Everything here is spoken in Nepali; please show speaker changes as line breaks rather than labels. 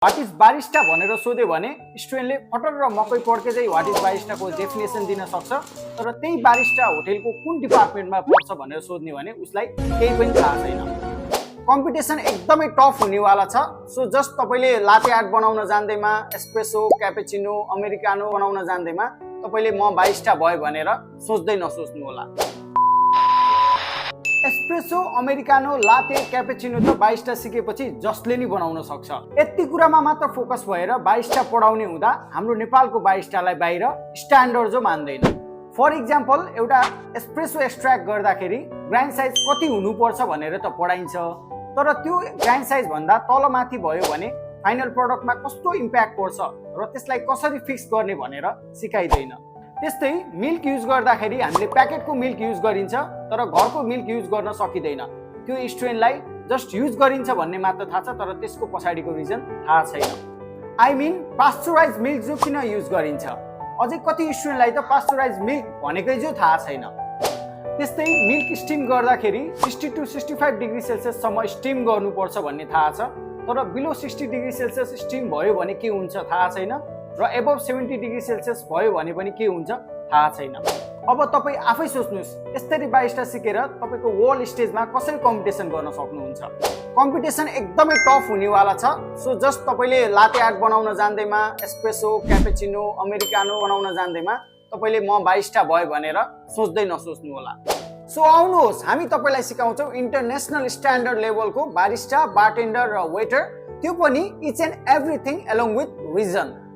व्हाट इज बारिस्टा भनेर सोध्यो भने स्टुडेन्टले फटर र मकै पड्के चाहिँ व्हाट इज बारिस्टाको डेफिनेसन दिन सक्छ। तर त्यही बारिस्टा होटेलको कुन डिपार्टमेन्टमा पर्छ भनेर सोध्ने भने उसलाई केही पनि थाहा छैन। कम्पिटिसन एकदमै टफ हुनेवाला छ। सो जस्ट तपाईले लाटे आर्ट बनाउन जान्दैमा, एस्प्रेसो, क्यापेचिनो, अमेरिकानो बनाउन जान्दैमा तपाईले म बारिस्टा भयो भनेर सोच्दै नसोच्नु होला। एस्प्रेसो, अमेरिकानो, लाटे, क्यापेचिनो त बारिस्टा सिकेपछि जसले नि बनाउन सक्छ। यति कुरामा मात्र फोकस भएर बारिस्टा पढाउने हुँदा हाम्रो नेपालको बारिस्टालाई बाहिर स्ट्यान्डर्ड जो मान्दैन। फर इक्जाम्पल, एउटा एस्प्रेसो एक्सट्र्याक्ट गर्दाखेरि ग्राइन्ड साइज कति हुनुपर्छ भनेर त पढाइन्छ, तर त्यो ग्राइन्ड साइज भन्दा तलमाथि भयो भने फाइनल प्रडक्टमा कस्तो इम्प्याक्ट पर्छ र त्यसलाई कसरी फिक्स गर्ने भनेर सिकाइदैन। त्यस्तै मिल्क युज गर्दाखेरि हामीले प्याकेटको मिल्क युज गरिन्छ, तर घरको मिल्क युज गर्न सकिँदैन। त्यो स्टुडेन्टलाई जस्ट युज गरिन्छ भन्ने मात्र थाहा छ, तर त्यसको पछाडिको रिजन थाहा छैन। आई मिन पास्चुराइज मिल्क जो किन युज गरिन्छ, अझै कति स्टुडेन्टलाई त पास्चुराइज मिल्क भनेकै जो थाहा छैन। त्यस्तै मिल्क स्टिम गर्दाखेरि 60 to 65 डिग्री सेल्सियससम्म स्टिम गर्नुपर्छ भन्ने थाहा छ, तर बिलो 60 डिग्री सेल्सियस स्टिम भयो भने के हुन्छ थाहा छैन, र एबभ 70 डिग्री सेल्सियस भयो भने पनि के हुन्छ थाहा छैन। अब तपाईँ आफै सोच्नुहोस्, यसरी बारिस्टा सिकेर तपाईँको वर्ल्ड स्टेजमा कसरी कम्पिटिसन गर्न सक्नुहुन्छ। कम्पिटिसन एकदमै टफ हुनेवाला छ। सो जस्ट तपाईँले लाटे आर्ट बनाउन जान्दैमा, एस्प्रेसो, क्यापेचिनो, अमेरिकानो बनाउन जान्दैमा तपाईँले म बारिस्टा भयो भनेर सोच्दै नसोच्नु होला। सो आउनुहोस्, हामी तपाईँलाई सिकाउँछौँ इन्टरनेसनल स्ट्यान्डर्ड लेभलको बारिस्टा, बारटेन्डर र वेटर, त्यो पनि each and everything along with reason.